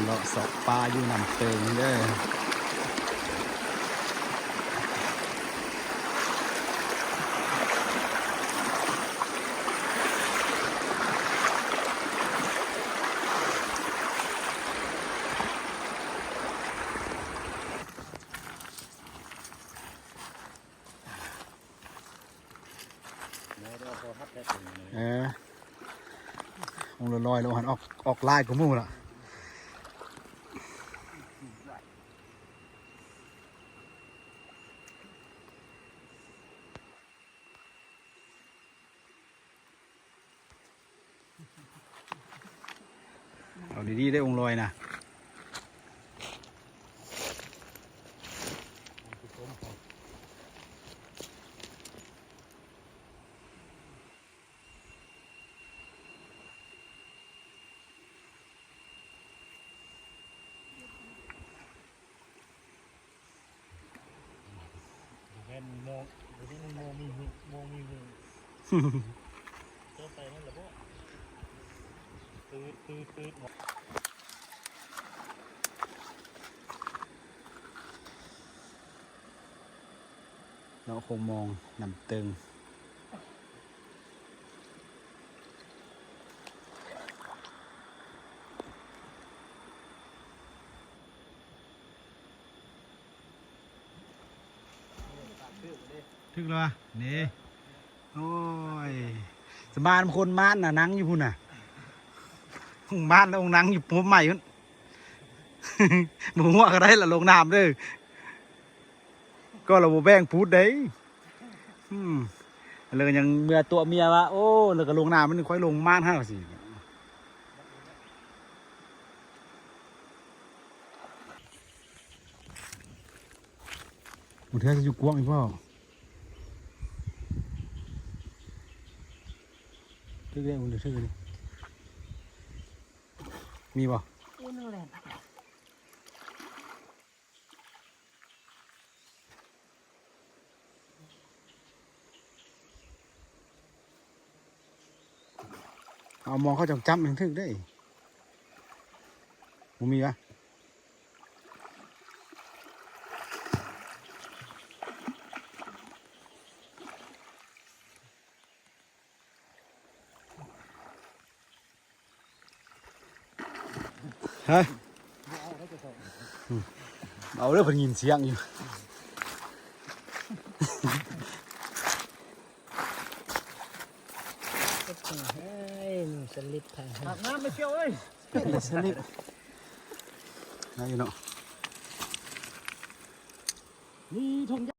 ເລາະເສາະປາຢູ່ນ້ຳເຕີງເດີ. ເອີ ລົງລອຍໆ ແລ້ວຫັ້ນ ອອກ ອອກຫຼາຍກວ່າໝູ່ລະ. ເອົາດີໆ ເດີ ອົງລອຍນະ. ແມ່ນໂມ ບໍ່ແມ່ນໂມມີຫຶ ໂມມີຫຶ ເຈົ້າໄປນັ້ນລະບໍ? ເນາະ ຄົງມອງນ້ຳເຕີງ. ຖືກແລ້ວວະ ນີ້ ໂອ້ຍ ສະມານຄົນມານນະ ນັ່ງຢູ່ພຸ້ນນະ ອົງມານແລ້ວອົງນັ່ງຢູ່ພົມໄມ້ພຸ້ນ ບໍ່ຫົວກໍໄດ້ລະ ລົງນ້ຳເດີ ກໍລະບໍ່ແບ່ງພູດເດ້. ອືມ ແລ້ວກໍຍັງເມືອຕົວະເມຍວ່າ ໂອ້ ແລ້ວກໍລົງນ້ຳ ມັນຄ່ອຍລົງມານຫາວ່າຊີ້. ບໍ່ເທື່ອຊິຢູ່ກວ້າງອີກບໍ່? ຖືກແລ້ວ ມັນຖືກແລ້ວ ມີບໍ່? ໂອ້ ໜຶ່ງແຫຼະ. ເອົາມອງເຂົ້າຈ້ຳໆ ມັນຖືກເດ້ ບໍ່ມີວະ? ຮະ ອືມ ເອົາເດີ ເພິ່ນຍິນສຽງຢູ່ ເອີຍ ມັນສະລິດທາງ ອາບນ້ຳໄປທ່ຽວເອີຍ ເປັນສະລິດ ໄດ້ຢູ່ເນາະ ມີຖົງ